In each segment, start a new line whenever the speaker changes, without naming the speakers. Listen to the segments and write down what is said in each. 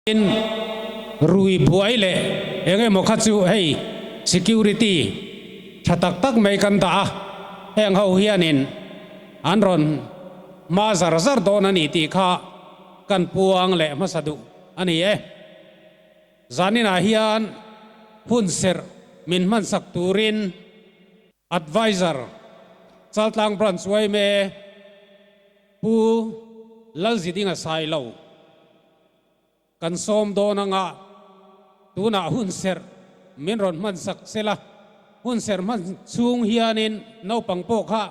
In rui buai leh eng emaw kha chu hei security tha tak tak mai kan dah a, heng ho hianin an rawn hma zar zar dawn a ni tih kha kan puang leh hmasa duh a ni e. Zaninah hian hun serh min hmansak turin Adviser, Chaltlang Branch yma Pu Lalzidinga Sailo kan sawm dawn anga tunah hun serh min rawn hman sak sela, hun serh hman chhung hianin naupang pawh kha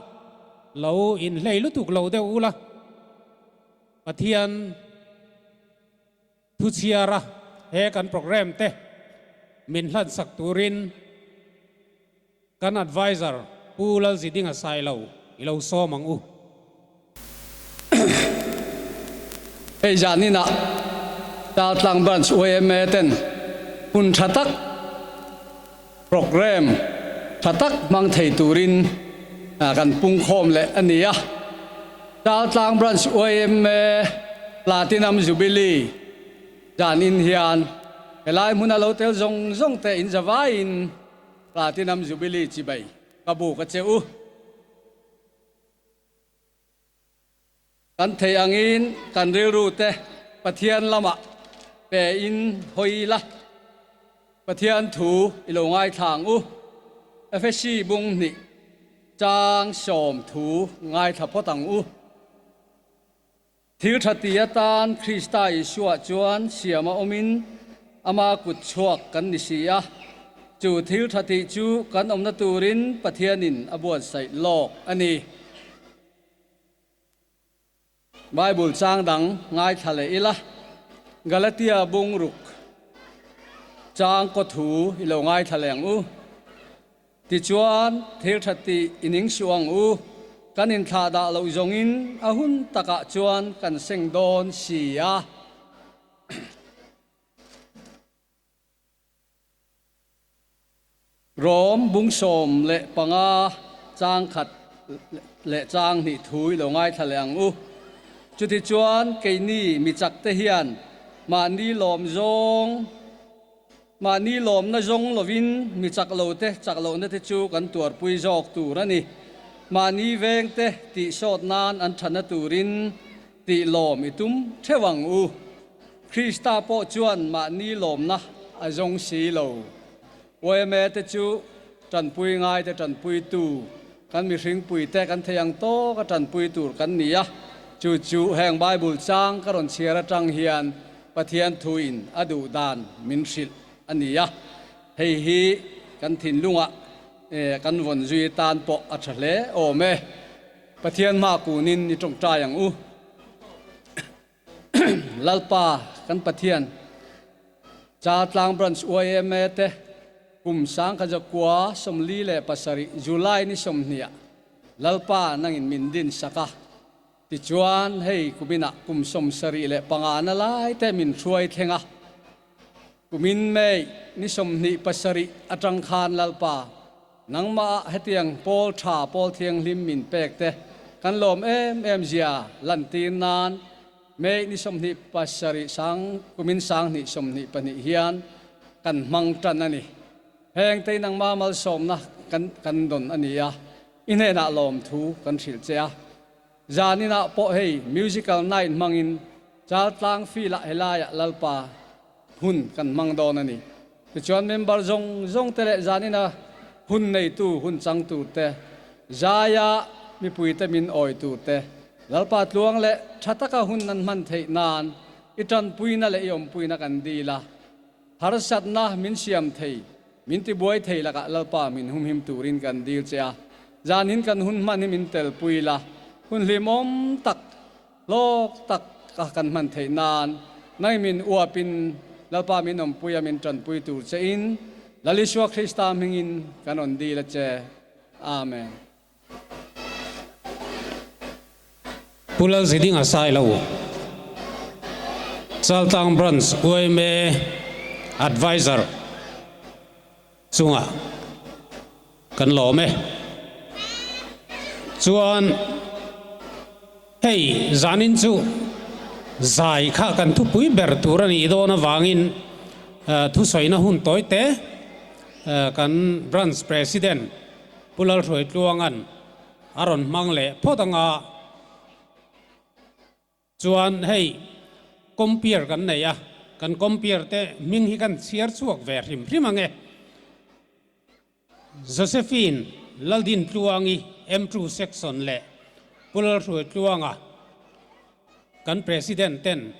lo inhlei lutuk lo deuh ula, Pathian Thuchhiara he kan programme te min hlansak turin kan Adviser Pu Lalzidinga Sailo i lo sawm ang u.
Hei zaninah Chaltlang Branch yma ten hun tha tak programme tha tak hmang thei turin kan pungkhawm leh a ni a. Chaltlang Branch yma Platinum Jubilee zanin hian helai hmuna lo tel zawng zawng te in zavaiin Platinum Jubilee chibai ka buk a che u. Kan theih angin kan rilru te Pathian lamah pe in hawi ila, Pathian thu i lo ngaithla ang u. Efesi bung hnih chang sawm thu ngaithla phawt ang u. Thil tha ti atan Krista Isua chuan siam a awmin ama kut chhuak kan ni si a, chu thil tha tih chu kan awmna turin Pathianin a buatsaih lawk a ni. Bible chang dang ngaithla leh ila, Galatia bung ruk chang kaw thu i lo ngaithla leh ang u. Tichuan, thil tha tih i ning suh ang u, kan inthlah dah loh zawngin a hun takah chuan kan seng dawn si a. Rom bung 15 chang khat leh chang hnih thu i lo ngaithla leh ang u. Chutichuan keini mi chak te hian mahni lawm zawng, mahni lawmna zawng lovin mi chak lo te chak lohna te chu kan tuarpui zawk tur a ni. Mahni veng te tih sawt nan an thana turin tih lawm i tum theuh ang u. Krista pawh chuan mahni lawmna a zawng si lo. Yma te chu tanpui ngai te tanpuitu, kan mihringpui te kan thei ang tawk a tanpui tur kan ni a, chu chu heng Bible chang ka rawn chhiar atang hian Pathian thuin a duh dan min hrilh a ni a, hei hi kan thinlungah kan vawn zui tan pawh a tha hle awm e. Pathian hma kunin i tawngtai ang u. Lalpa kan Pathian, Chaltlang Branch yma te kum 1947 July ni 20 ah Lalpa nangin min din sak a, tichuan hei kuminah kum 75 na lai te min hruai thleng a, kumin May ni 27 atang khan Lalpa Nangmah ah hetiang pawl tha pawl thianghlim min pek te kan lawm em em zia lantir nan May ni 27 sang kumin 2022 hian kan hmang tan a ni. Heng te nangmah malsawmna kan kan dawn a ni a, i hnenah lawmthu kan hrilh che a. Zaninah pawh hei musical night hmangin Chaltlang field ah helaiah Lalpa hun kan hmang dawn a ni. Tichuan member zawng zawng te leh zanina hun neitu hun chang tur te, zaia mipui te min awi tur te, Lalpa tluang leh tha taka hun an hman theih nan i tanpuina leh i awmpuina kan dil a. Harsatna min siam thei, min tibuai thei lakah Lalpa min humhim turin kan dil che a. Zanin kan hun hman hi min telpui la, hun hlimawm tak, Hlawk tak a kan hman theih nan nai min uapin Lalpa min awmpui a min tanpui tur che in Lal Isua Krista hmingin kan rawn dil a che. Amen.
Pu Lalzidinga Sailo, Chaltlang Branch yma Adviser chungah kan lawm e. Chuan hei zanin chu Zai kha kan thupui ber tur a nih dawn avangin thusawina hun tawi te kan Branch President Pu Lalhruaitluanga'n a rawn hmang leh phawt anga chuan hei compere kan nei a, kan compere te hming hi kan chhiar chhuak ve hrim hrim ang e. Josephine Laldintluangi M2 Section leh Pu Lalhruaitluanga kan President ten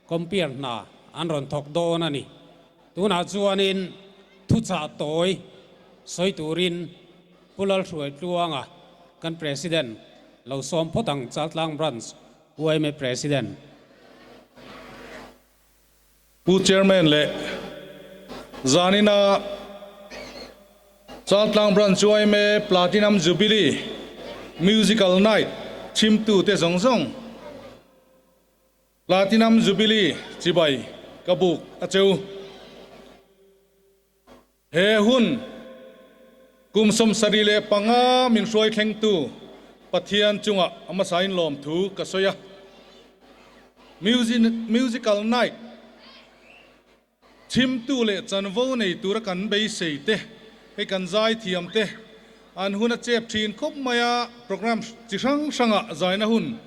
compere hna an rawn thawk dawn a ni. Tunah chuanin thuchah tawi sawi turin Pu Lalhruaitluanga kan President lo sawm phawt ang Chaltlang Branch yma President.
Pu Chairman leh zanina Chaltlang Branch yma Platinum Jubilee Musical Night chhimtute zawng zawng Platinum Jubilee chibai ka buk a cheu. He hun kum 75 min hruai thlengtu Pathian chungah a hmasain lawmthu ka sawi a. Musical Night chhimtu leh chanvo nei tura kan beisei te, hei kan zaithiam te an hun a chep thin khawp mai a, program chi hrang hrangah zaina hun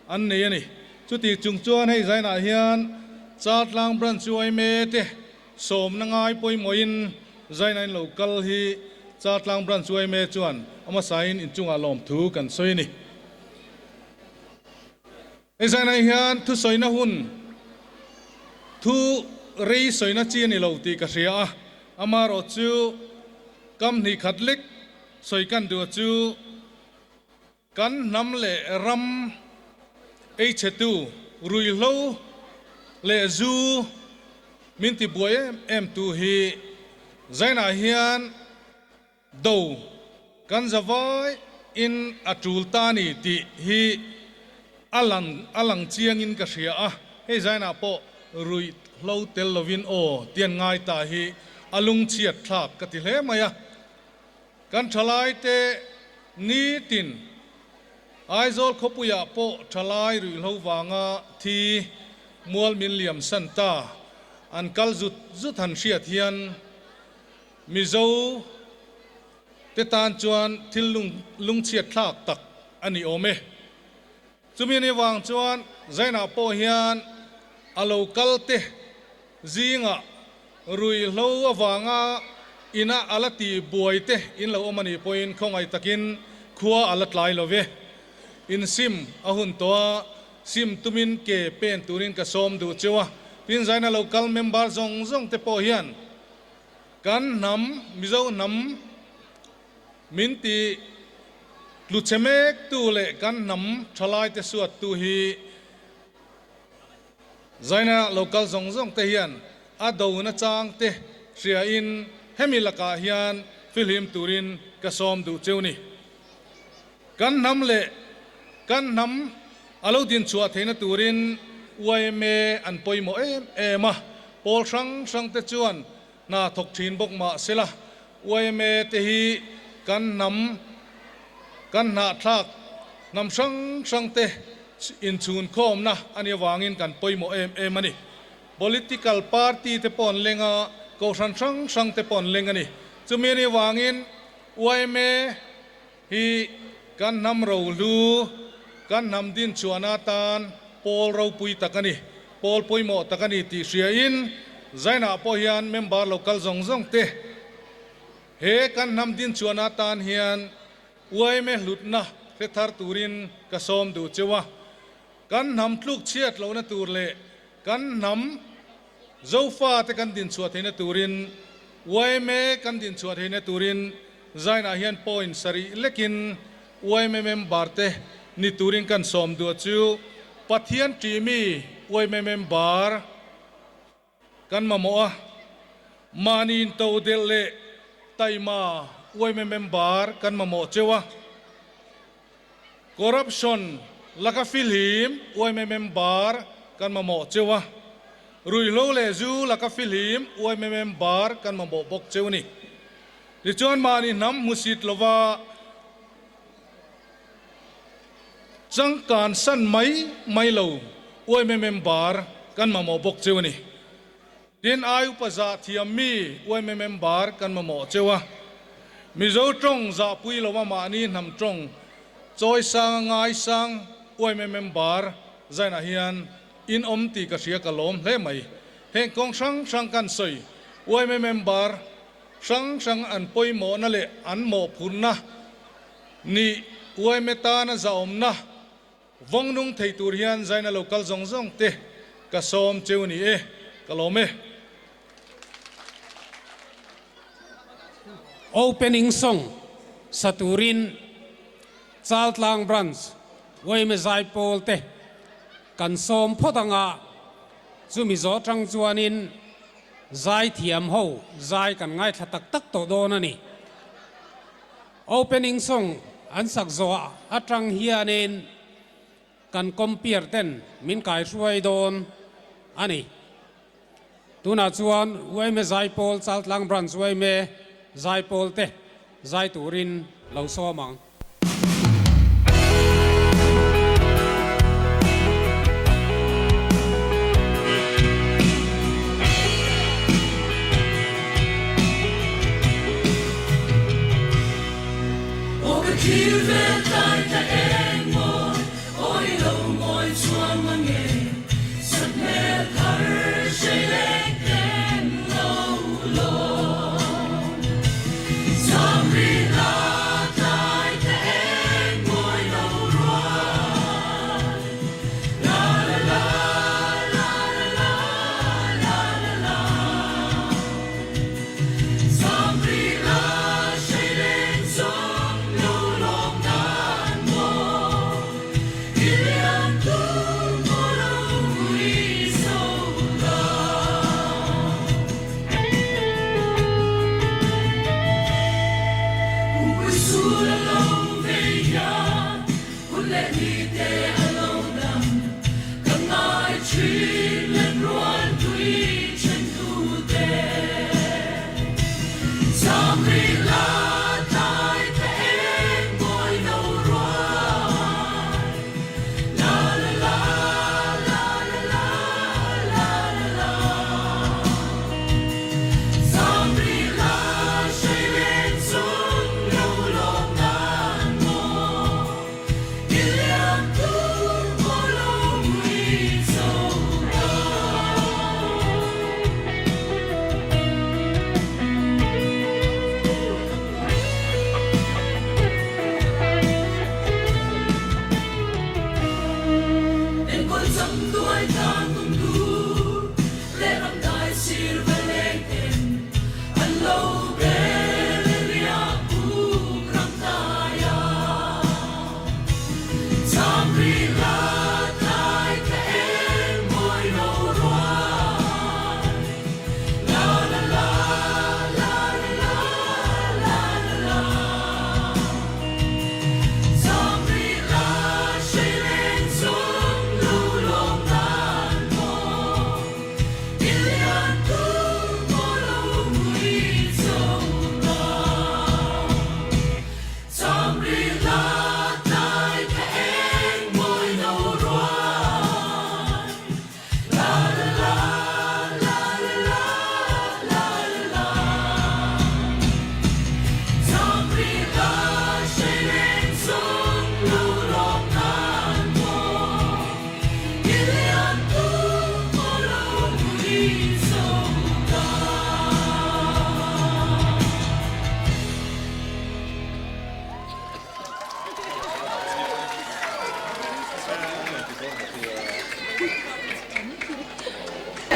an nei a ni. Chuti chung chuan hei zainah hian Chaltlang Branch yma te Sawmna ngai pawimawhin Zainain lo kal hi Chaltlang Branch yma chuan a hmasain inchungah lawmthu kan sawi a ni. Hei Zainai hian thusawina hun thu rei sawina chi a ni lo tih ka hria a, amaherawh chu kam hnih khat lek sawi kan duh chu Kan hnam leh ram ei chhetu ruihhlo leh zu min ti buai em em tu hi Zainah hian do kan zavai in a tul ta ni tih hi a lang a lang chiang in ka hria a, hei Zainah pawh ruihhlo tel lovin aw tian ngai ta hi a lungchhiat thlak ka ti hle mai a. Kan thalaite nitin Aizawl khawpuiah pawh thalai ruihhlo vanga thi mual min liam san ta an kal zut zut han hriat hian Mizo te tan chuan thil lungchhiat thlak tak a ni awm e. Chumi ni vang chuan Zainah pawh hian a lo kal te zingah ruihhlo avanga ina a la ti buai te in lo awm a nih pawhin khawngaih takin khua a la tlai lo ve. In sim a hun tawh a, sim tumin ke pen turin ka sawm duh cheu a. Tin Zaina lo kal member zawng zawng te pawh hian kan hnam, Mizo hnam, Min ti tluchhe mek tu leh kan hnam thalai te suat tu hi Zaina local zawng zawng te hian a do na chang te hria in hemi lakah hian fihlim turin ka sawm duh cheu ni. Kan hnam leh kan hnam a lo din chhuah theihna turin yma an pawimawh em em a, pawl hrang hrang te chuan Hna thawk thin bawk mah sela, yma te hi kan hnam, kan hnahthlak hnam hrang hrang te inchhunkhawmna a nih avangin kan pawimawh em em a ni. Political party te pawh an leng a, kohhran hrang hrang te pawh an leng a ni. Chumi a nih avangin yma hi kan hnam rohlu, kan hnam dinchhuahna atan pawl ropui tak a ni, pawl pawimawh tak a ni tih hriain Zainah pawh hian member lo kal zawng zawng te he kan hnam dinchhuahna atan hian yma hlutna hre thar turin ka sawm duh cheu a, kan hnam tluk chhiat lohna tur leh kan hnam Zofa te kan dinchhuah theihna turin yma kan dinchhuah theihna turin Zainah hian point sarih lekin yma member te ni turin kan sawm duh chu Pathian ṭihmi yma member kan mamawh a, mahni intodelh leh taima yma member kan mamawh cheu a, corruption laka filhim yma member kan mamawh cheu a, ruihhlo leh zu laka filhim yma member kan mamawh bawk cheu a ni. Tichuan mahni hnam hmusit lova changkan san mai mai lo. Uaime member kan mamawh bawk cheu a ni. Tin, ai upa zah thiam mi uaime member kan mamawh cheu a. Mizo tawng zahpui lova mahni hnam tawng chawi sanga ngai sang uaime member zainah hian in awm tih ka hria ka lawm hle mai. Heng kawng hrang hrang kan sawi uaime member hrang hrang an pawimawhna leh an mawhphurhna nih uaime tana zahawmna Vawng nung thei tur hian zaina lo kal zawng zawng te ka sawm cheu ni e, ka lawm e.
Opening song sa turin Chaltlang Branch Uaime Zaipawl te kan sawm phawt anga chumi zawh tang chuanin zaithiam ho zai kan ngaithla tak tak tawh dawn a ni. Opening song an sak zawh atang hianin kan compere ten min kaihruai dawn a ni. Tunah chuan Uaime Zaipawl Chaltlang Branch Uaime Zaipawl te zai turin lo sawm ang.
Aw ka thlir ve tlai ta eng maw, aw i lo ngawi chuan mange, Sathmel thar hrei leng ten lo lawm. Zam rih la tlai ta eng mawi lo rual. La la la, la la la, la la la.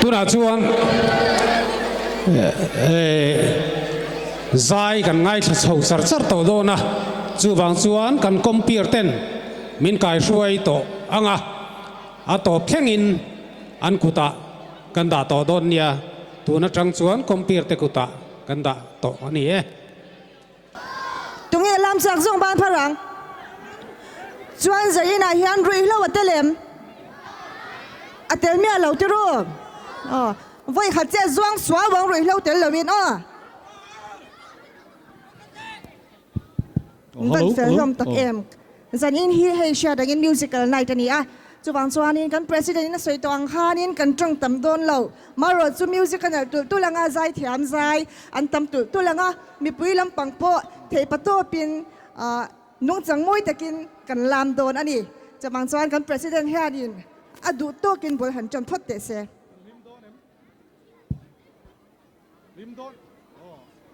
Tunah chuan zai kan ngaithla chho char char tawh dawn a, chuvang chuan kan compere ten min kaihruai tawh ang a, a tawp thlengin an kutah kan dah tawh dawn nia, tun atang chuan compere te kutah kan dah tawh a ni e.
Tunge lam chak zawng ban phar ang? Chuan Zainah hian ruihhlo a tel em? A tel miah lo ti ru. Aw, vawi khat chiah zuang suau ang ruihhlo tel loin aw. An van fel hlawm tak em. Zanin hi hei hriat angin musical night a ni a. Chuvang chuanin kan President in a sawi tawh ang khanin kan tawng tam dawn lo. Marawh chu music a nalh tulh tulh anga zaithiam zai an tam tulh tulh anga mipui lampang pawh theihpa tawpin nungchang mawi takin kan lam dawn a ni. Chuvang chuan kan President hianin a duh tawkin bul han tan phawt teh se.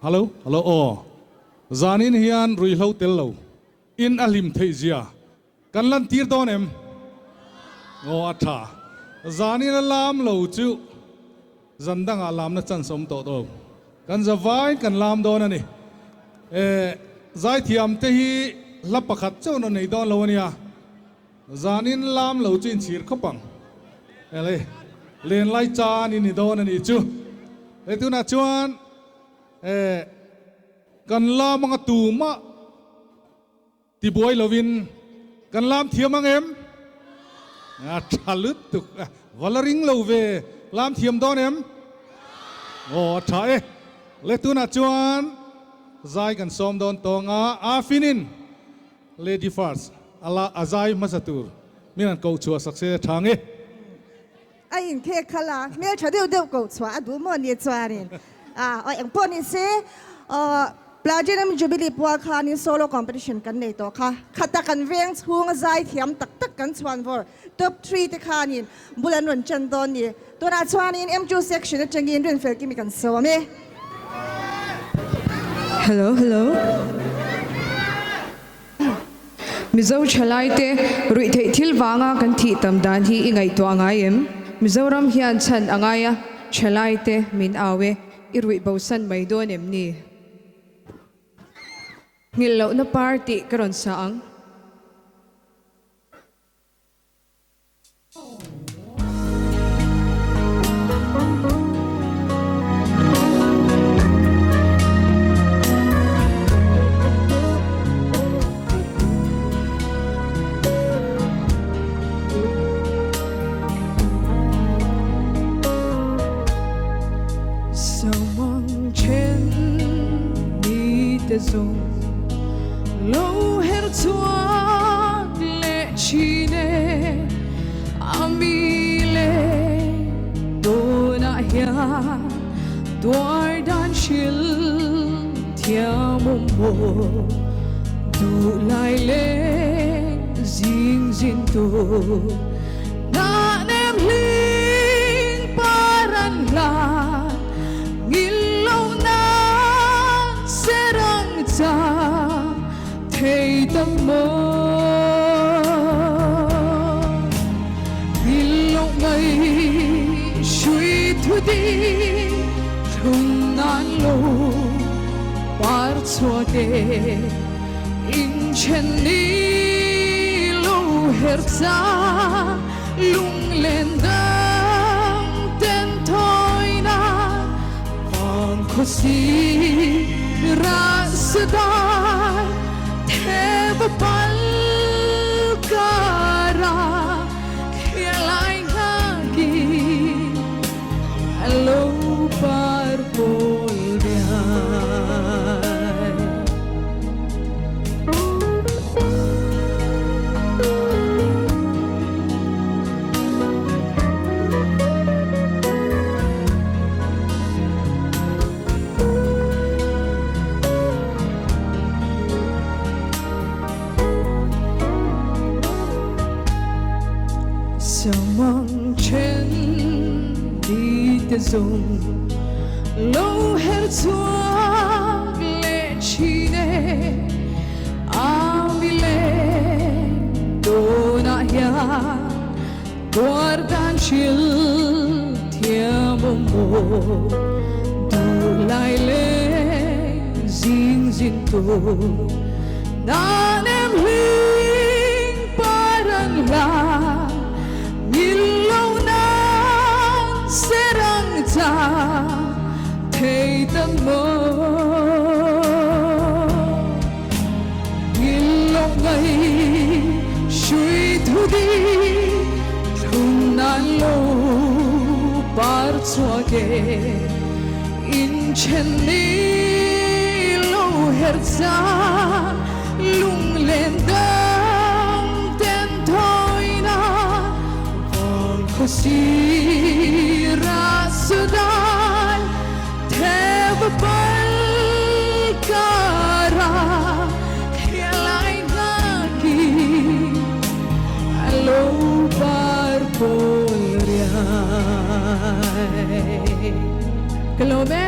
Hello, hello aw. Zanin hian ruihhlo tel lo in a hlim theih zia Kan lantir dawn em? Aw a tha. Zanin a lam lo chu zan dangah lamna chance a awm tawh lo. Kan za vaiin kan lam dawn a ni. Eh, zaithiam te hi hla pakhat chauh na nei dawn lo a nia. Zanin lam lo chu inchhir khawp ang. Ele, lenlai chan in ni dawn a nih chu. Hei tunah chuan eh, kan lam anga tumah Tibuai lovin kan lam thiam ang em? A tha lutuk a, va la ring lo ve, lam thiam dawn em? Aw a tha e, le tunah chuan zai kan sawm dawn tawng a, Afinin Lady First a la a zai hmasa tur min han koh chhuah sak se tha nge.
A inkhek khalh a, hmel tha deuh deuh koh chhuah a duh maw ni chuanin aw eng pawh ni se Platinum Jubilee pual khanin solo competition kan nei tawh kha, khata kan veng chhunga zai thiam tak tak kan chhuan vawr top three te khanin bul an rawn chan dawn ni. Tunah chuanin M2 section atangin Rinfel Kimi kan sawm e.
Hello hello. Mizo thalaite ruihtheih thil vanga kan thih tam dan hi i ngaihtuah ngai em? Mizoram hian chhan a ngai a, thalaite min au e, i ruih bosan mai dawn em ni? Nghilh lohna par tih ka rawn sa ang. Samang then ni te zawng lo her chhuak leh thin e, a mi leh tunah hian tuar dan hril thiam awm maw duh lai leng zing zin tur ngah nem hling par an hlan ngil lo nan ser ang cha Thei tak maw Ngil loh ngai hrui thu di Thlung nan lo par chhuah e In then ni lo her cha Lunglen dang ten thawi na Vang khaw si ra sa dai Theva pal kara Khialai ngaki Alo par pol biai. Samang then ni te zawng lo her chhuak leh thin e, a mi leng tunah hian Tuar dan hril thiam awm maw duh lai leng zing zin tur nan em hling par an hla ngil lo nan ser ang cha thei tak maw Ngil lo ngai hrui thu di thlung nan lo par chhuak e in then ni lo her cha lunglen dang ten thawi na. Khawsira sudal theva pal kara hialai naki alo par pol riai. Ka lawm e.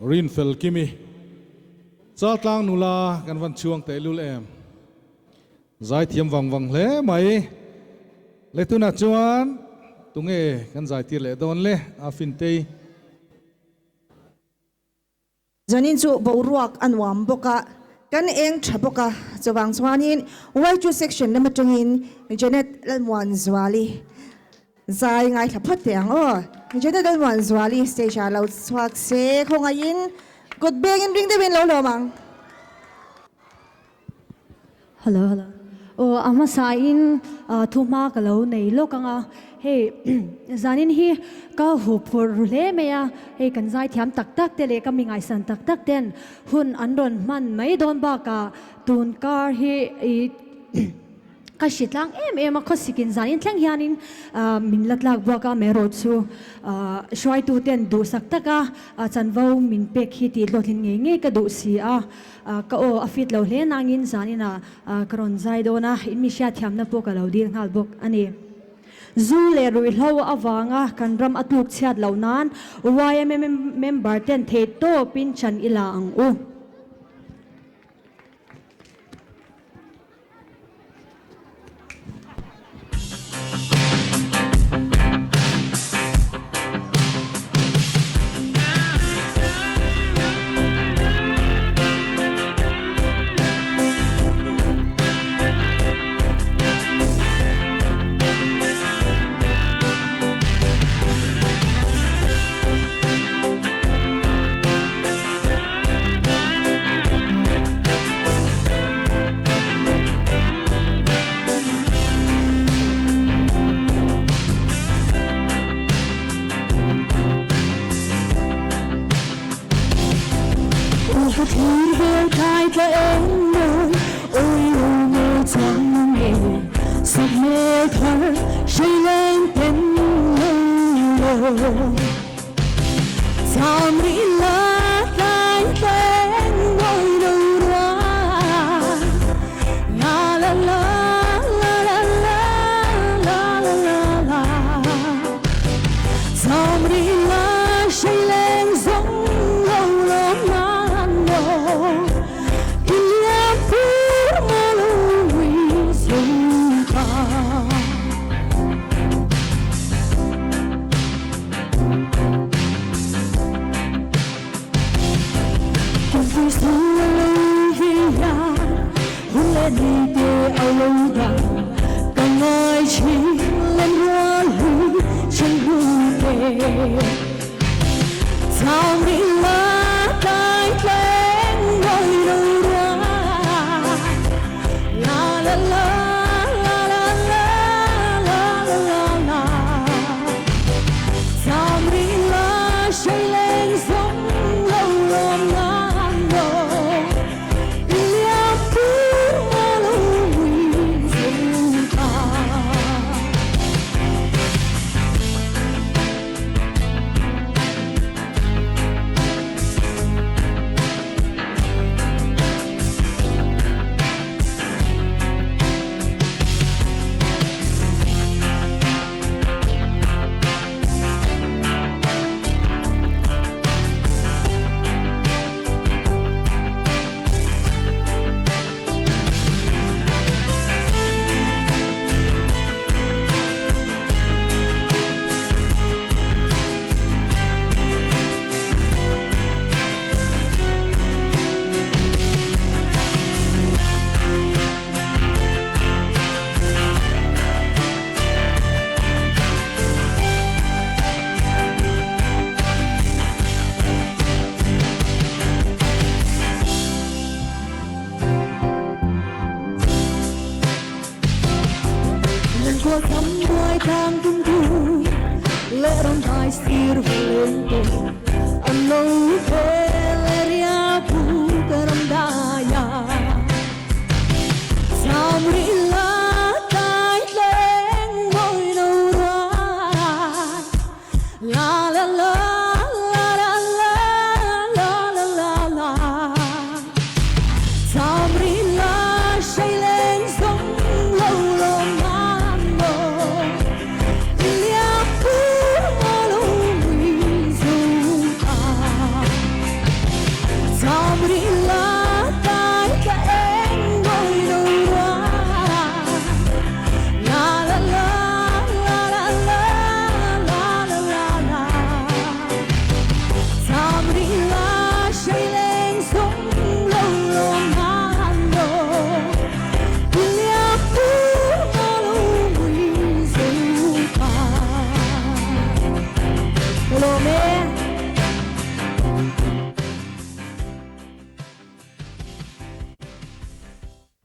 Rinfel Kimi, Chaltlang nula kan van chhuang tehlul em? Zaithiam vang vang hle mai. Le tunah chuan tunge kan zaitir leh dawn le a Fintei.
Zanin chu boruak a nuam bawk a, kan eng tha bawk a, chuvang chuanin Y2 section lam atangin Janet Lalmuanzuali zai ngaithla phawt teh ang aw. Janet Lalmuanzuali stage ah lo chhuak se khawngaihin kut bengin ring deuhin lo lawm ang.
Hello hello aw a hmasa in thu hma ka lo nei lawk ang a hei zanin hi ka hu phur ru hle mai a hei kan zaithiam tak tak te leh ka mi ngaihsan tak tak ten hun an rawn hman mai dawn bakah tun kar hi ih Ka hri tlang em em a, khawsikin zanin thleng hianin min la tlak buak a, amaherawh chu hruaituten duhsak taka chanvo min pek hi tih hlawhtlin ngei ngei ka duh si a, ka aw a fit lo hle nangin zaninah ka rawn zai dawn a, in mi hriatthiamna pawh ka lo dil nghal bawk a ni. Zu leh ruihhlo avanga kan ram a tluk chhiat loh nan yma member ten theihtawpin chan ila ang u.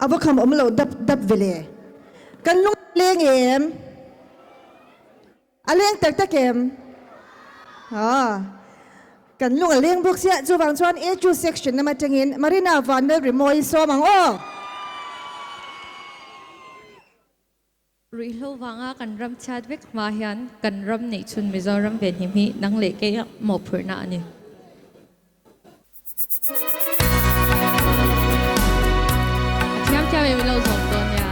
A va kham awm lo dap dap ve le. Kan lung leng em? A leng tak tak em? Haa. Kan lung a leng bawk sia, chuvang chuan A2 section lam atangin Marina Vanlal Rimawi sawm ang aw.
Ruihhlo vanga kan ram chhiat vek hma hian kan ram neih chhun Mizoram venhim hi nang leh keia mawhphurhna a ni. A thiam thiam em ilo zawm dawn nia.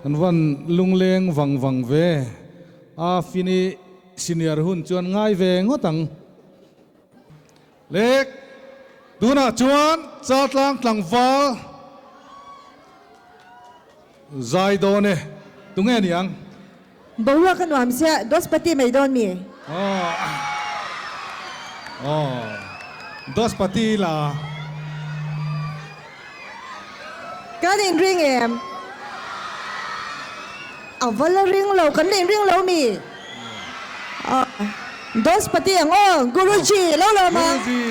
Kan van lungleng vang vang ve a fini senior hun chuan ngai ve ngawt ang. Lek, tunah chuan Chaltlang tlangval zai dawn e, tunge ni ang?
Boruak a nuam sia, Dospati mai dawn mi?
Aw, aw, Dospati la.
Kan inring em? A va la ring lo, kan la inring lo mi? Aw, Dospati ang aw, Guruji, lo lawm ang.
Guruji,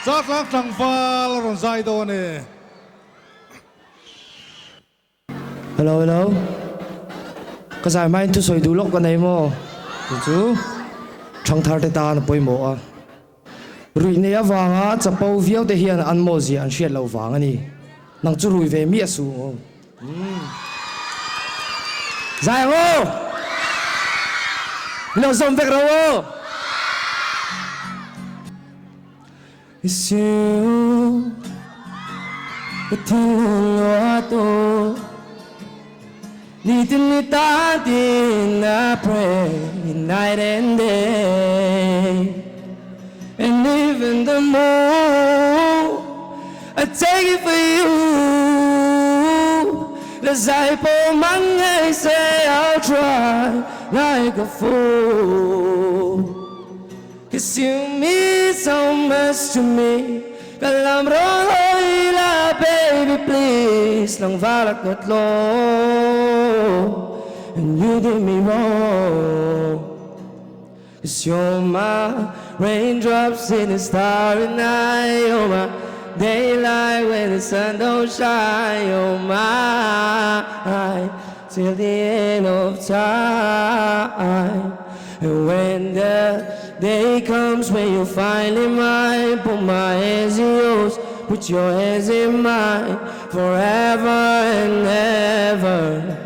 Chaltlang tlangval a rawn zai dawn e.
Hello hello Ka zai hmain thusawi duh lawk ka nei maw? Chu chu Thangthar te tan a pawimawh a. Ruih nei avanga chapo viau te hian an mawzia an hriat loh vang a ni. Nang chu rui ve miah suh aw. Umm. Zai ang aw! Min lo zawm vek ro aw! It's you Ka thinlung lua tu Nitin ni tatin I pray night and day And even the moon I take it for you La zai pawh mang ngei se I'll try like a fool Cause you mean so much to me Ka lam rawn hawi la baby please Nang valak na tlaw And you did me wrong Cause you're my raindrops in the starry night You're my daylight when the sun don't shine You're my till the end of time And when the day comes when you finally mine Put my hands in yours, put your hands in mine Forever and ever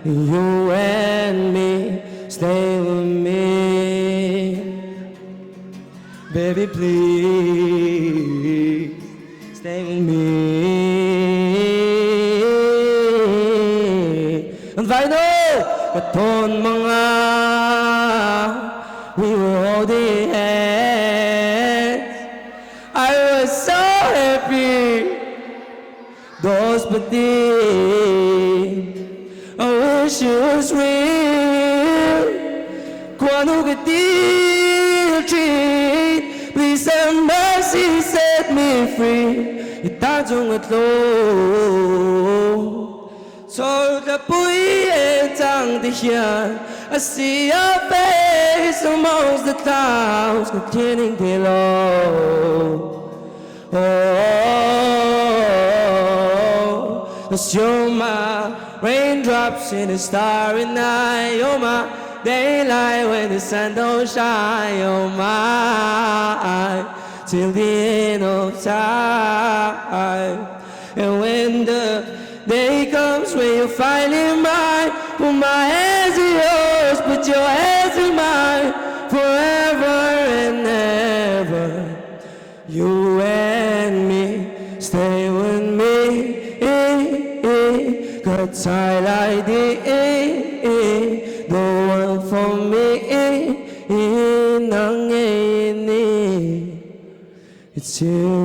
You and me, stay with me Baby please stay with me An vai no Ka tawn manga We were holding hands I was so happy Dos pati I wish it was real Khuanu ka dil thin Please have mercy set me free I tan chung a tlaw Chawlhla pui e chang ti hian I see your face amongst the clouds Ka thianing thei lo Oh, cause you're my raindrops in a starry night. You're my daylight when the sun don't shine. You're my till the end of time. And when the day comes when you finally mine, put my hands in yours, put your hands in mine, forever and ever. You and me, stay with me Ka chai lai di The world for me Nang ngei ni It's you.